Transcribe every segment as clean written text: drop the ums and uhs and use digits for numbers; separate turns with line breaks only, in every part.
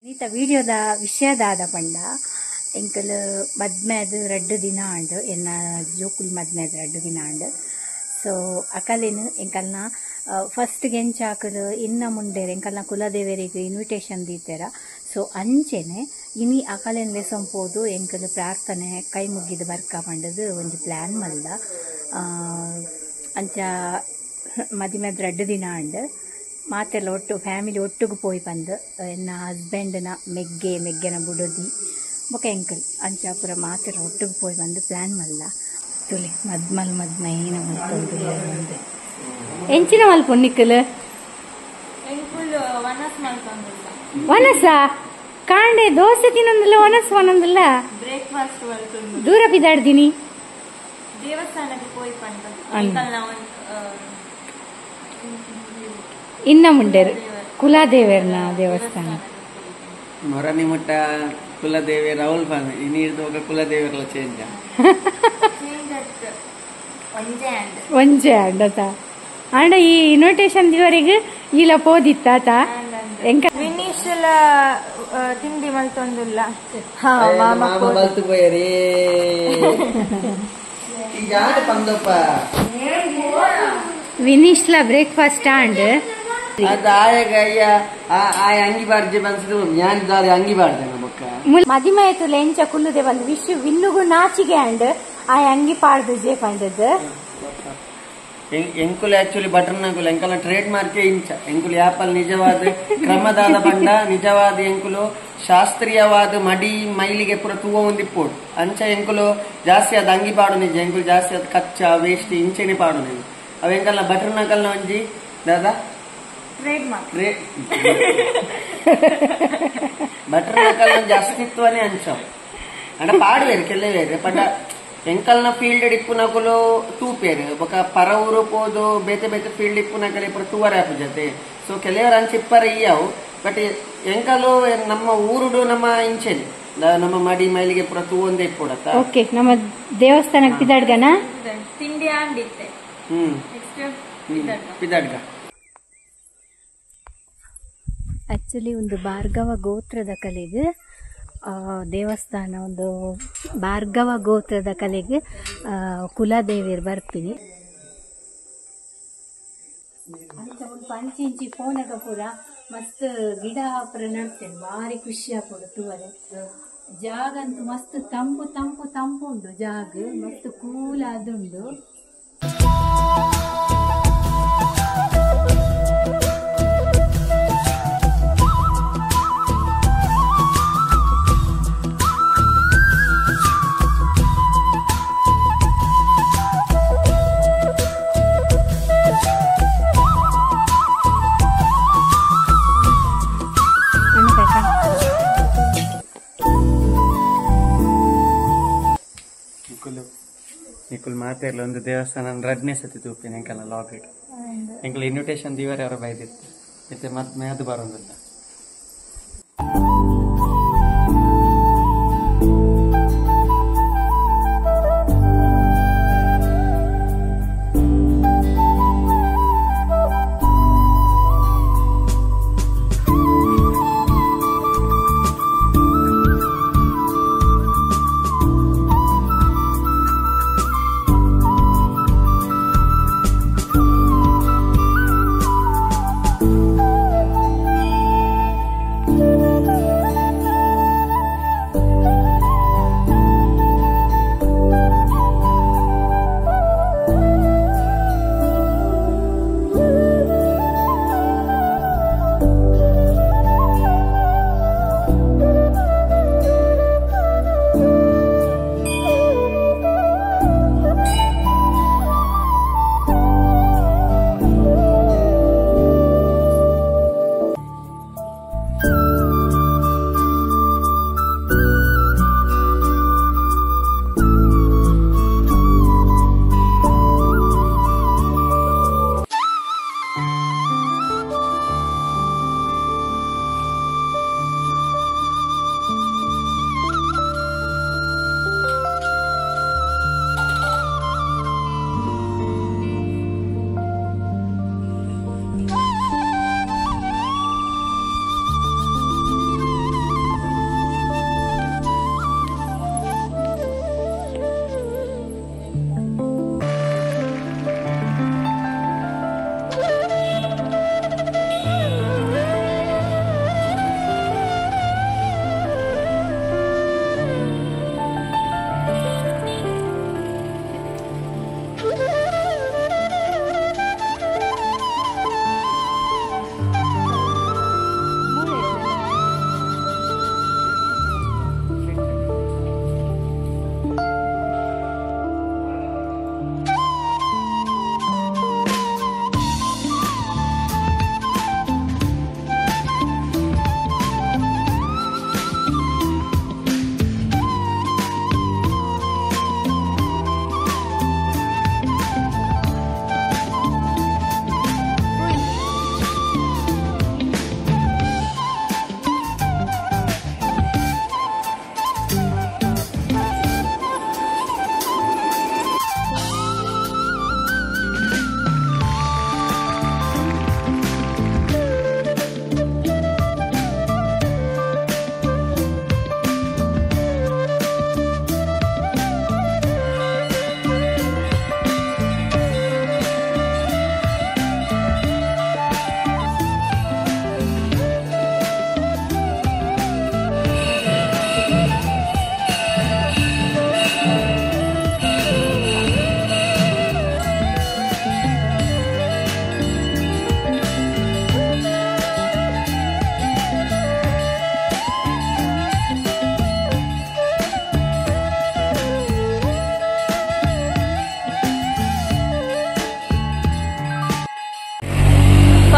ಈತ ವಿಡಿಯೋದ ವಿಷಯದಾದ ಪಂಡ ಎಂಕಲ್ ಮದ್ಮೆದ ರಡ್ಡು ದಿನ ಆಂಡ್ ಎನ್ನ ಜೋಕುಲ್ ಮದ್ಮೆದ ರಡ್ಡು ದಿನ ಆಂಡ್. ಸೊ ಅಕಲೇನು ಎಂಕಲ್ನ ಫಸ್ಟ್ ಗೆಂಚಾಕಲು ಇನ್ನ ಮುಂಡೇರು ಎಂಕಲ್ನ ಕುಲದೇವರಿಗೆ ಇನ್ವಿಟೇಷನ್ ದೀತೆರ. ಸೊ ಅಂಚೆನೆ ಇನಿ ಅಕಲೇನ್ ಲೆಸೊಂಪೋದು ಎಂಕಲ್ ಪ್ರಾರ್ಥನೆ ಕೈ ಮುಗ್ಗಿದ ಬರ್ಕ ಪಂಡದು ಒಂಜಿ ಪ್ಲ್ಯಾನ್ ಮಲ್ದ. ಅಂಚ ಮದಿಮೆದ ರಡ್ಡು ದಿನ ಆಂಡ್ ಮಾತೆಲ್ಲ ಒಟ್ಟು ಫ್ಯಾಮಿಲಿ ಒಟ್ಟುಗು ಪೋಯಿ ಬಂದು ಎನ್ನ ಹಸ್ಬೆಂಡ್ನ ಮೆಗ್ಗೆ ಮೆಗ್ಗೆನ ಬುಡೋದಿ ಬೊಕ ಎಂಕಲ್ ಅಂಚಾಪುರ ಮಾತೆಲ್ಲ ಒಟ್ಟುಗು ಪೋಯಿ ಬಂದು ಪ್ಲ್ಯಾನ್ ಮಲ್ಲ. ತುಲೆ ಮದ್ಮಲ್ ಮದ್ಮೈನ ಮಲ್ತೊಂದು ಎಂಚಿನ ಮಲ್ಪೊಂಡು ನಿಕ್ಕಲ್ ವನಸ ಕಾಂಡೆ ದೋಸೆ ತಿನ್ನೊಂದಿಲ್ಲ ವನಸ್ ಒನೊಂದಿಲ್ಲ
ಬ್ರೇಕ್ಫಾಸ್ಟ್
ದೂರ ಬಿದಾಡ್ದಿನಿ
ದೇವಸ್ಥಾನಕ್ಕೆ ಪೋಯಿ ಬಂದು
ಇನ್ನ ಮುಂಡೇರು ಕುಲದೇವರ್ನ ದೇವಸ್ಥಾನ
ಮೊರನಿ ಮುಟ್ಟ ಕುಲದೇವಿ ರಾಹುಲ್ ಫಾನ್ ಇನ್ನಿರ್ದು ಕುಲದೇವರ್ಲ ಚೇಂಜ್
ಒಂಜೆ ಅಂಡತ ಅಂಡ ಈ ಇನ್ವಿಟೇಷನ್ ದಿವರಿಗೆ ಇಲ್ಲ ಪೋದಿತ್ತ ಎಂಕ
ವಿನೀಶ್ ತಿಂಡಿ ಮಲ್ತೊಂದುಲ್ಲ.
ಮಾಮ ಬಲ್ತು ಪೋಯರಿ ಯಾರು ಪಂದಪ್ಪ
ವಿನೀಶ್ಲ ಬ್ರೇಕ್ಫಾಸ್ಟ್ ಆಂಡ್
ಅದು ಆಯಗ ಅಯ್ಯ ಆಯ ಅಂಗಿ ಬಾರ್ಜೆ ಬನ್ಸಿದ್ರು ಜ್ಞಾನ ದಾರಿ ಅಂಗಿ ಬಾರ್ದೆ ನಮಕ್ಕ
ಮದಿಮಯತು ಲೆಂಚ ಕುಲ್ಲುದೆ ಬಂದು ವಿಶ್ ವಿನ್ನುಗು ನಾಚಿಗೆ ಅಂಡ್ ಆಯ ಅಂಗಿ ಪಾಡ್ದು ಜೆ ಪಂಡದು.
ಎಂಕುಲು ಆಕ್ಚುಲಿ ಬಟರ್ ನಕುಲು ಎಂಕಲ ಟ್ರೇಡ್ ಮಾರ್ಕೆ ಇಂಚ ಎಂಕುಲು ಯಾಪಲ್ ನಿಜವಾದ ಕ್ರಮದಾದ ಬಂಡ ನಿಜವಾದ ಎಂಕುಲು ಶಾಸ್ತ್ರೀಯವಾದ ಮಡಿ ಮೈಲಿಗೆ ಪೂರ ತೂವ ಒಂದಿಪ್ಪೋಡು ಅಂಚ ಎಂಕುಲು ಜಾಸ್ತಿ ಅದ ಅಂಗಿ ಪಾಡು ನಿಜ ಎಂಕುಲು ಜಾಸ್ತಿ ಅದ ಕಚ್ಚಾ ವೇಸ್ಟ್ ಇಂಚೆನೆ ಪಾಡು ನಿಜ ಅವ ಎಂಕಲ್ನ ಬಟರ್ ನಕಲ್ನ ಒಂಜಿ ದಾದಾ ಬಟರ್ ನಕಲ್ ಒಂಜಿ ಅಸ್ತಿತ್ವನೇ ಅಂಚ ಅಂಡ ಪಾಡುವೇರು ಕೆಲವೇರು ಪಂಡ ಎಂಕಲ್ನ ಫೀಲ್ಡ್ ಇಪ್ಪುನಕುಲು ತೂಪೇರು ಬೊಕ ಪರ ಊರು ಪೋದು ಬೇತೆ ಬೇತೆ ಫೀಲ್ಡ್ ಇಪ್ಪುನಕಲೆ ಪೂರ ತೂವರೆ ಆಪು ಜೊತೆ. ಸೊ ಕೆಲವರು ಅಂಚಿಪ್ಪರ ಇಯ್ಯವು ಬಟ್ ಎಂಕಲು ನಮ್ಮ ಊರುಡು ನಮ್ಮ ಇಂಚೆನೆ ನಮ್ಮ ಮಡಿ ಮೈಲಿಗೆ ಪೂರ ತೂವೊಂದೇ ಇಪ್ಪುಡತ್ತ.
ಓಕೆ ನಮ್ಮ ದೇವಸ್ಥಾನಕ್ಕೆ ಪಿದಾಡ್ಗನ
ತಿಂಡಿ ಆಂಡಿತ್ತೆ.
ಪಿದಾಡ್ಗ
ಆಕ್ಚುಲಿ ಒಂದು ಭಾರ್ಗವ ಗೋತ್ರದ ಕಲೆಗೆ ದೇವಸ್ಥಾನ ಒಂದು ಭಾರ್ಗವ ಗೋತ್ರದ ಕಲೆಗೆ ಕುಲದೇವಿಯರು ಬರ್ತೀನಿ. ಅಂತ ಒಂದು ಪಂಚಿ ಇಂಚಿ ಪೋನಗ ಪೂರ ಮಸ್ತ್ ಗಿಡ ಪೂರ ನಡ್ತೇನೆ ಭಾರಿ ಖುಷಿ ಆಪುಂಡು ತೂವರೆ. ಜಾಗ ಅಂತೂ ಮಸ್ತ್ ತಂಪು ತಂಪು ತಂಪು ಉಂಟು ಜಾಗ ಮಸ್ತ್ ಕೂಲ್ ಆದುಂಡು.
ನಿಕುಲ್ ಮಾತೆರ್ಲ ಒಂದು ದೇವಸ್ಥಾನ ರಡ್ನೇ ಸತಿ ತೂಪಿನ ಎಂಕಲ್ನ ಲಾಕೆಟ್ ಎಂಕಲ್ ಇನ್ವಿಟೇಷನ್ ದಿವರೆ ಅವರ ಬೈದಿತ್ತು ಮತ್ತೆ ಮತ್ತೆ ಅದು ಬರೋದಿಲ್ಲ.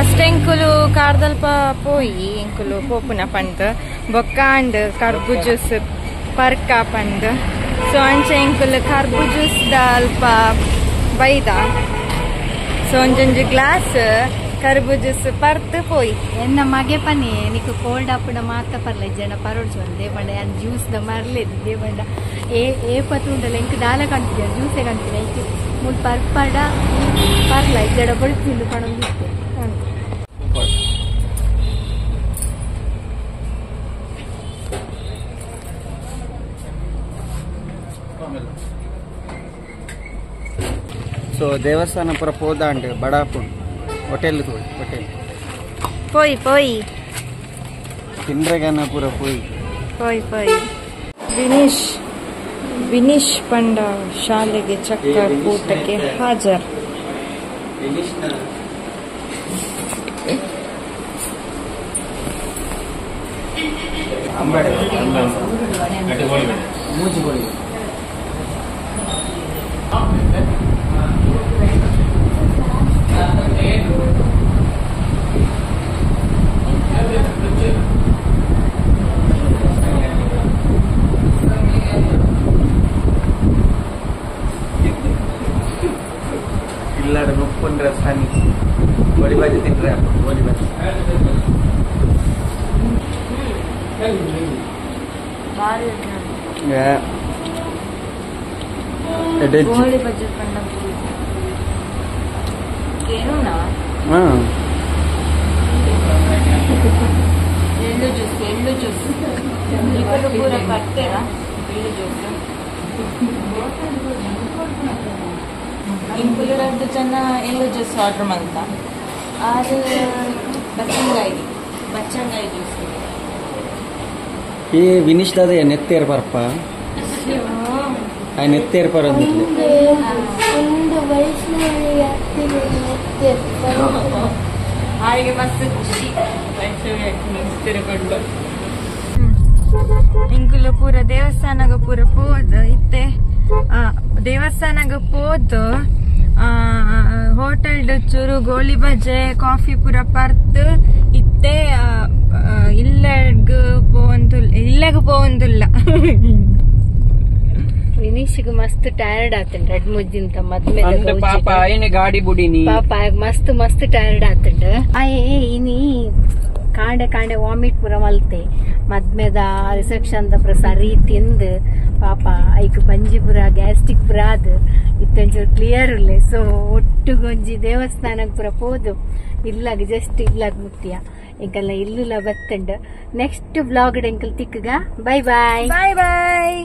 First ಎಂಕುಲು ಕಾರ್ದಲ್ಪ ಪೋಯಿ ಎಂಕುಲು ಪೋಪುನ ಪಂದ್ ಬೊಕ್ಕಾಂಡ್ ಕರ್ಬು ಜ್ಯೂಸ್ ಪರ್ಕ ಪಂದ್ ಸೊ ಅಂಚೆ ಎಂಕುಲು ಕರ್ಬು ಜ್ಯೂಸ್ ದ ಅಲ್ಪ ಬೈದ ಸೊ ಒಂಜೊಂಜಿ ಗ್ಲಾಸ್ ಕರ್ಬು ಜ್ಯೂಸ್ ಪರ್ತ್ ಪೋಯಿ
ಎನ್ನ ಮಗೆ ಪನಿ ನಿಕ್ ಕೋಲ್ಡ್ ಆಪುಂಡ ಮಾತ ಪರ್ಲ ಜನ ಪರೋಡ್ಚು ಒಂದೇ ಪಂಡ ಯಾನ್ ಜ್ಯೂಸ್ ದ ಮರ್ಲೇದು they ಪಂಡ ಏ ಏ ಪತುಂಡಲ ಎಂಕ್ ದಾಲ ಕಾಣ್ತಿದ್ದೆ ಜ್ಯೂಸೇ ಕಾಣ್ತೀನಿ ಐಕ್ ಮುಲ್ ಪರ್ಪಡ ಪರ್ಲ ಇಜ್ಜಡ ಬೊಳ್ತಿಂದು ಪಣೊಂದಿತ್ತೆ.
ಸೊ ದೇವಸ್ಥಾನ ಪುರ ಪೋದಾಂಡ್ ಬಡಾಪುಂಡ್ ಹೋಟೆಲ್ ಹೋಟೆಲ್
ಪೋಯಿ ಪೋಯಿ
ತಿಂಡ್ರೆಗನ ಪುರ ಪೋಯಿ
ಪೋಯಿ ಪೋಯಿ. ವಿನೀಶ್ ವಿನೀಶ್ ಪಂಡ ಶಾಲೆಗೆ ಚಕ್ಕರ್ ಕೂಟಕ್ಕೆ ಹಾಜರ್.
ಇಲ್ಲಾಡ ನುಪ್ಪುಂಡ್ರೆ ಸನಿ ಗೋಲಿ ಬಾಜಿ ತಿಂಡ್ರೆ ಗೋಲಿ ಬಾಜಿ
ಗೋಲಿ ಬಜ್ಜಿ ಪಂಡ ಕೇನುನಾ ಎಳ್ಳು ಜ್ಯೂಸ್ ಎಳ್ಳು ಜ್ಯೂಸ್ ಇವರು ಪೂರ ಬರ್ತೀರಾ ಎಳ್ಳು ಜ್ಯೂಸ್ ಇಂಕುಲು ರಡ್ಡು ಜನ ಎಳ್ಳು ಜ್ಯೂಸ್ ಆರ್ಡರ್ ಮಲ್ತ ಆರು ಬಚ್ಚಂಗಾಯಿ ಬಚ್ಚಂಗಾಯಿ ಜ್ಯೂಸ್.
ಈ ವಿನಿಶ್ ದಾದ ನೆತ್ತೇರ್ ಪರ್ಪ ಆ ನೆತ್ತೇರ್ ಪರ
ಹಾಗೆ ಮಸ್ತ್ ಖುಷಿ ತಿರುಗೊಂಡು ಇಂಕುಲು ಪೂರ ದೇವಸ್ಥಾನಗ ಪೂರ ಪೋದು ಇತ್ತೆ ದೇವಸ್ಥಾನಗ ಪೋದು ಹೋಟೆಲ್ ಚೂರು ಗೋಲಿ ಬಜೆ ಕಾಫಿ ಪೂರ ಪರ್ತ್ ಇತ್ತೆ ಇಲ್ಲಗ್ ಪೋವಂದುಲ್ಲ ಇಲ್ಲಗ್ ಪೋವಂದುಲ್ಲ.
ವಿನೀಶ್ಗ್ ಮಸ್ತ್ ಟಯರ್ಡ್ ಆತಂಡ್ ರಡ್ ಮುಜ್ಜಿಂತ ಮದ್ಮೆ
ಪಾಪ ಐನೆ ಗಾಡಿ ಬುಡಿನಿ
ಪಾಪ ಮಸ್ತ್ ಮಸ್ತ್ ಟಯರ್ಡ್ ಆತಂಡ್. ಆಯೆ ಇನಿ ಕಾಂಡೆ ಕಾಂಡೆ ವಾಮಿಟ್ ಪೂರ ಮಲ್ತೆ ಮದ್ಮೆದ ರಿಸೆಪ್ಷನ್ the ಪೂರ ಸರಿ ತಿಂದು ಪಾಪ ಐಕ್ ಬಂಜಿ ಪೂರ ಗ್ಯಾಸ್ಟ್ರಿಕ್ ಪೂರ ಅದು ಇತ್ತೊಂಚೂರು ಕ್ಲಿಯರ್ ಉಲ್ಲೆ. ಸೊ ಒಟ್ಟುಗೊಂಜಿ ದೇವಸ್ಥಾನಕ್ಕೆ ಪೂರ ಪೋದು ಇಲ್ಲಾಗ ಜಸ್ಟ್ ಇಲ್ಲಾಗ ಮುತ್ತಿಯ ಎಂಕಲ್ಲ ಇಲ್ಲುಲ ಬತ್ತಂಡ್. ನೆಕ್ಸ್ಟ್ ಬ್ಲಾಗ್ ಎಂಕಲ್ ತಿಕ್ಕಗ. Bye bye bye boy.